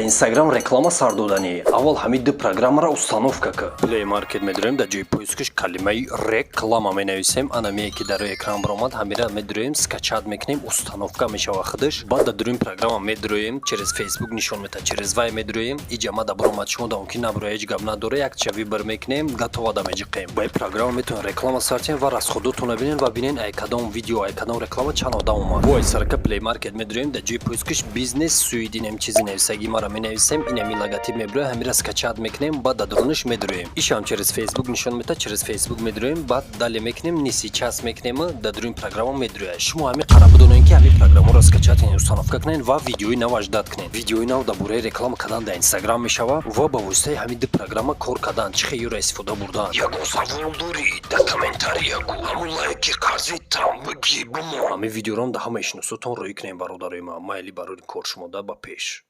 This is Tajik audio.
Дар Инстаграм реклама сар доданӣ, аввал ҳамин ду программаро установка кӣ. Play Market медурем, дар ҷои поискаш калимаи «реклама» менависем. Анамие ки дар рӯи экран баромад, ҳамира медуроем, скачать мекунем, установка мешава худаш. Баъд дар дуруни программа медуроем, через Facebook нишон метад, через вай медуроем. Иҷа да баромад, шумо да мумкин набуроя, ҳеҷ гап надора, якча выбор мекунем, готово да меҷиқем. Ба ин программа метавонед реклама сар кунед ва расходотонро бинед ва бинед, ай кадом видео, ай кадом реклама чанд одам омад. Бо ай сарака Play Market медуроем, дар ҷои поискаш «Бизнес Суит» инем чизи нависагӣ мара менависем, инами логотип мебирояд, ҳамира скачать мекунем, баъд дар дурунаш медуроем. Ишам через Facebook нишон метад, через Facebook медуроем, баъд далее мекунем, не сейчас мекунем, дар дуруни программа медурояд. Шумо ҳамин қара бидонед, ки ҳамин программаро скачать кунед, установка кунед ва видеои нав ждать кунед. Видеои нав дар бораи реклама кардан дар Инстаграм мешава ва ба воситаи ҳамин ду программа кор кардан, чӣ хел ёро истифода бурдан. Ягон савол дорӣ, дар комментария гӯ, ҳамун лайки қарзи там бигӣ бимон. Ҳамин видеорам дар ҳамаи шиносотон рӯй кунем, бародарои ман. Майли, барои кор шумода ба пеш.